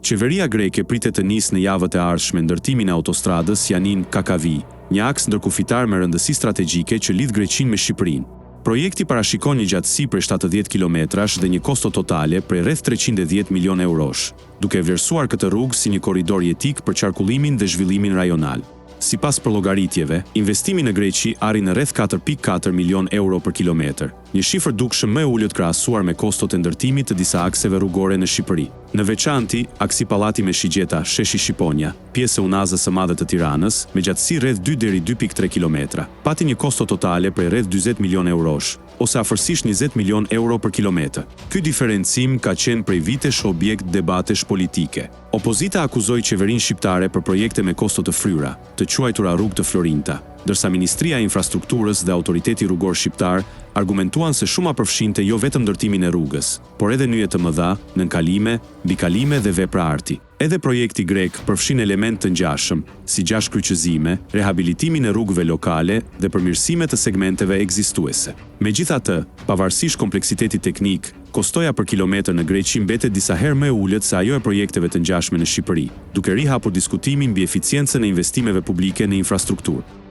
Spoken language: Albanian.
Qeveria greke pritet të nisë në javët e ardhshme ndërtimin e autostradës Janinë-Kakavijë, një aks ndërkufitar me rëndësi strategjike që lidh Greqinë me Shqipërinë. Projekti parashikon një gjatësi prej 70 kilometrash dhe një kosto totale prej rreth 310 milionë eurosh, duke e vlerësuar këtë rrugë si një korridor jetik për qarkullimin dhe zhvillimin rajonal. Sipas përllogaritjeve, investimi në Greqi arrin në rreth 4,4 milionë euro për kilometër, një shifër dukshëm më e ulët krahasuar me kostot e ndërtimit të disa akseve rrugore në Shqipëri. Në veçanti, aksi Pallati me Shigjeta, Sheshi Shqiponja, pjesë e Unazës së Madhe të Tiranës, me gjatësi rreth dy deri 2,3 kilometra, pati një kosto totale prej rreth 40 milionë eurosh, ose afërsisht 20 milionë euro për kilometër. Ky diferencim ka qenë prej vitesh objekt debatesh politike. Opozita akuzoi qeverinë shqiptare për projekte me kosto të fryra, të quajtura rrugë të florinjta, ndërsa Ministria e Infrastrukturës dhe Autoriteti Rrugor Shqiptar argumentuan se shuma përfshinte jo vetëm ndërtimin e rrugës, por edhe nyje të mëdha, nënkalime, mbikalime dhe vepra arti. Edhe projekti grek përfshin elementë të ngjashëm, si gjashtë kryqëzime, rehabilitimin e rrugëve lokale dhe përmirësime të segmenteve ekzistuese. Megjithatë, pavarësisht kompleksitetit teknik, kostoja për kilometër në Greqi mbetet disa herë më e ulët se ajo e projekteve të ngjashme në Shqipëri, duke rihapur diskutimin mbi eficiencën e investimeve publike në infrastrukturë.